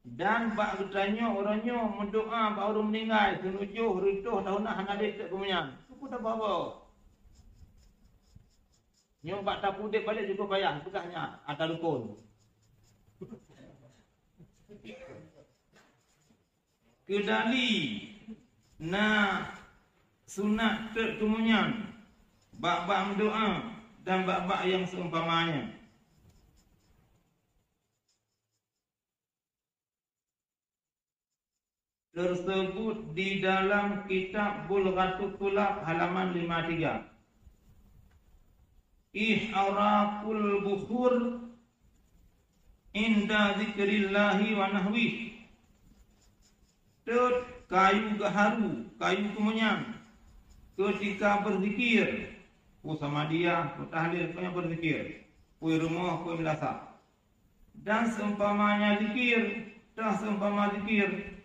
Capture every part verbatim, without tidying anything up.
Dan bak geutanyoe uroe nyoe meudoá bak ureuëng meuninggai, seunujoh, reutôh tahun hana deh teuk keumeunyang. Syukur tabah-bah. Nyoe bak tapeuudeb balek cukup payah, peugah nyan ata rukon. Keudali na sunat teuk keumeunyang bak-bak meudoá dan bak-bak nyang seumpama nyan. Tersebut di dalam kitab Bulghatut Thulab halaman lima tiga. Ihraqul bukhur inda zikrillahi wa nahwih. Teut kayu geuharu, kayu keumeunyang, keutika beuzikir, peue samadiyah, peue tahlil, peue nyang beuzikir, peue rumoh, peue meulasah. Dan seumpamanya zikir, dan seumpama zikir,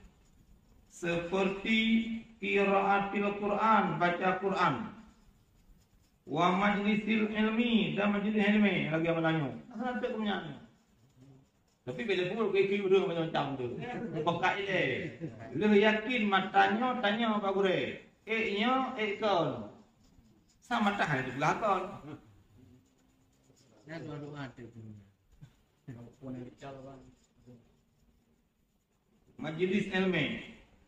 seperti qiraatil Quran, baca Quran, wa majlisil ilmi, dan majlis ilmi, lagée meunanyoe. Nah, sampai ke meunyan. Tapi bila pun ke itu udah macam-macam tu. Buka ile. Leuh yakin mata nyoe tanya bak gurée. Eh nyoe, eh kon. Sama tahan di belah kon. Nah, doa-doa tu. Majlis ilmu.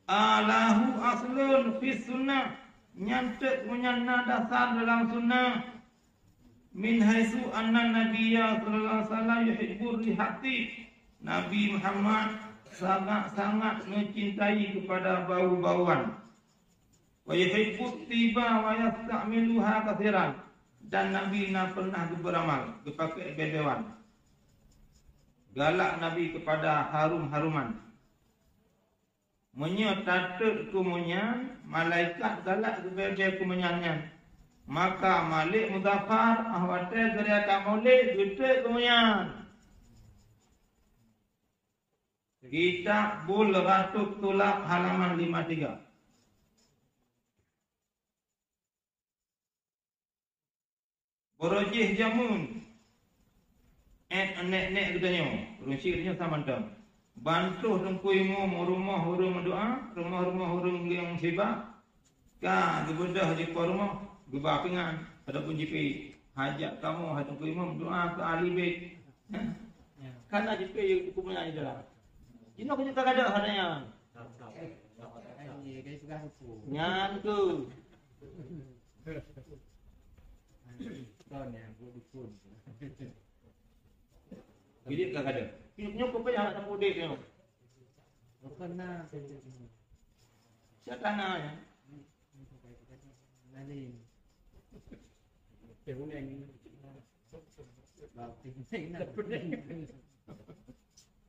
Alahu aslun fi sunnah. Nyan teuk meunyan na dasar dalam sunnah. Min haitsu anna Nabiyya sallallahu alaihi wasallam yuhibbu rihati. Nabi Muhammad sangat-sangat mencintai kepada bau-bauan. Wa yuhibbu tiba wa yasta'miluha katsiran. Dan Nabi na pernah geuberamal, geupakai beu-beuan. Galak Nabi kepada harum-haruman. Meunyoe tateuk keu meunyan, malaikat galak geubeu-beu keu meunyan nyan. Maka Malik Muzaffar, ah watée geuraya ka Maulid, geuteuk keu meunyan. Kitab Bulghatut Thulab halaman lima tiga. Barojih jameun, eh, nek-nek geutanyoe, ureuëng syik geutanyoe sama mantong. Bantuh teungku imum rumoh ureuëng meudoá, rumoh-rumoh ureuëng nyang musibah, ka geubeudôh jipo rumoh, geuba pingan, ataupun jipi hajat kamoe hai teungku imum doá keu ahli bait. Kan na jipi huköm nyan di dalam. Jinoe keuneuk ka gadôh hana nyan. Nyan tu. Jadi ka gadôh. Nyoe keupeue hana teupeu udeb nyoe. Bukan na. Siapa na ya? Lain.